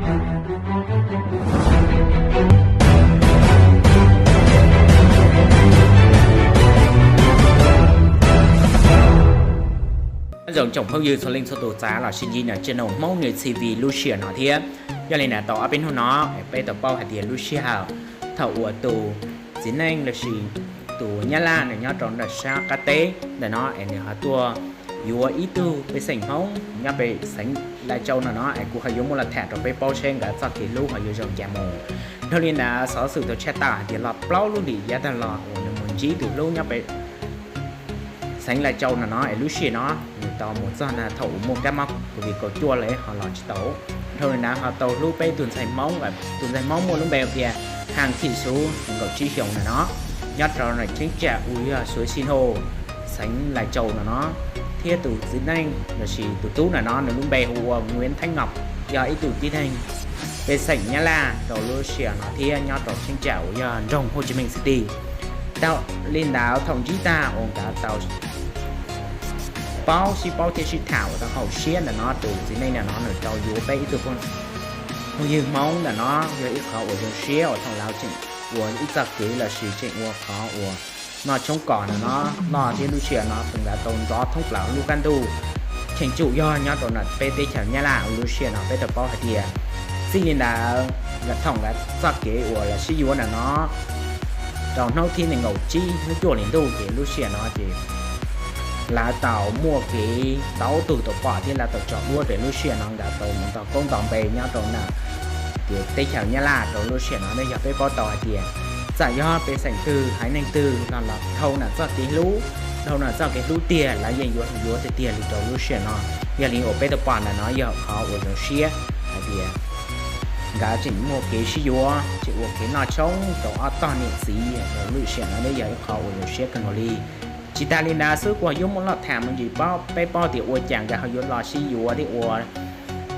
Nyob zoo tsoom phooj ywg txhua leej txhua tus txav los sib ntsib ntawm channel Hmoob News T V lub sij hawm no thiab. Yog li ntawd tau ob peb hnub no peb tau paub hais tias lub sij hawm thaum uas tus txiv neej lossis tus Nyab Laj nws nyob rau ntawm sab qab teb ntawm no es nws ho tuaj yuav ib tug pej xeem Hmoob nyob pem xeev Lais Tsau no no es kuv ho yuav muaj los tham rau peb paub seb nkawd txoj kev hlub ho yuav zoo cas mus. Dhau li ntawd xov xwm tau tshaj tawm hais tias los plaub lub hlis yav tag los uas nws mus ntsib tus hlub nyob pem xeev Lais Tsau no no es lub sij hawm no nws tau mus txog ntawm thaum uas muaj kab mob COVID kaum cuaj lawm ho los tsis tau. Dhau li ntawd ho tau hlub peb tus ntxhais Hmoob, tus ntxhais Hmoob muaj lub npe tias Haj Thim Xu, nees nkaum tsib xyoos no no, nyob rau cheeb tsam uas yog Suav Xij Hau, xeev Lais Tsau no no, thiab tus txiv neej lossis tus tub no no nws lub npe hu ua Nguyễn Thanh Ngọc, yog ib tug tib neeg pej xeem Nyab Laj rau lub sij hawm no thiab nyob rau cheeb tsam uas yog nroog Hồ Chí Minh City. Dhau li ntawd thaum ntsib tag uas nkawd tau paub sib paub thiab sib tham uas tau haum siab ntawm no tus txiv neej ntawm no nws tau yuav peb ib tug phooj ywg Hmoob ntawm no yog ib qhov uas zoo siab uas thaum lawv tseem ua ib txoj kev lossis tseem ua qhov uas noj tshoob kos ntawm no loj thiab lub sij hawm no tus nkawd tau nrov thoob plaws lub qab ntuj. Cheem tsum yog nyob rau ntawm peb teb chaws Nyab Laj uas lub sij hawm no peb tau paub hais tias txij li ntawd nkawd thaum nkawd txoj kev uas lawv sib yuav ntawm no rau hnub thib nees nkaum tsib hnub cuaj hli ntuj ces lub sij hawm no ces lawv tau muaj kev tau tug tau pom thiab lawv tau tso duab pem lub sij hawm no nkawd tau mus nto koob nto npe nyob rau ntawm ces teb chaws Nyab Laj rau lub sij hawm no ne yog peb paub tau hais tias txawm yog pej xeem twg haiv neeg twg no los dhau ntawm txoj kev hlub, dhau ntawm txoj kev hlub tiag lawv yeej yuav yuav tiag tiag li rau lub sij hawm no. Yog li uas peb tau pom ntawm no yog qhov uas zoo siab hais tias nkawd tseem muaj kev sib yuav tseem ua kev noj tshoob rau ob tog niam txiv rau lub sij hawm no ne yog ib qhov uas zoo siab kawg nkaus li. Tsis tas li ntawd xwb kuv yuav muaj loj tham me ntsis paub peb paub tias ua cas nkawd ho yuav los sib yuav thiab ua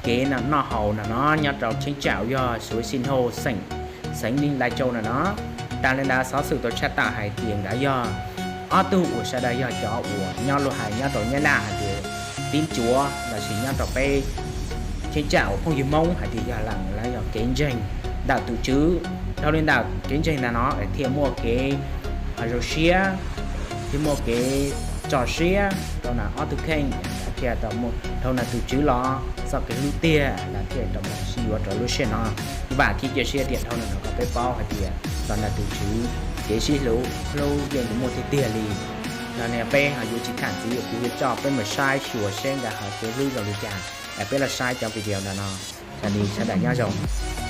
kev noj haus no no nyob rau cheeb tsam uas yog Suav Xij Hau, xeev Lais Tsau no no. Tas li ntawd xov xwm tau tshaj tawm hais tias nkawd yog ob tug uas sawv daws yog cov uas nyob luag hais nyob rau Nyab Laj hais tias tib ncuav lossis nyob rau peb cheeb tsam uas phooj ywg Hmoob hais tias yog lees lawv yog kev ntseeg ntawm tus tswv. Dhau li ntawm kev ntseeg ntawm no thiaj muaj kev zoo siab, thiaj muaj kev tso siab rau ntawm ob tug kheej, thiaj tau muaj dhau ntawm tus tswv los txoj kev hlub tiag lawv thiaj tau mus sib yuav rau lub sij hawm no. Vam thiab cia siab tias dhau ntawm no kom peb paub hais tias los ntawm tus tswv kev sib hlub hlub yeej yuav muaj tiag tiag li. No ne peb ho yuav tsis tham ntxiv kuv yuav coj peb mus saib xyuas seb nkawd ho kev hlub zoo li cas es peb los saib cov video ntawm no. Raws li sawv daws nyob zoo.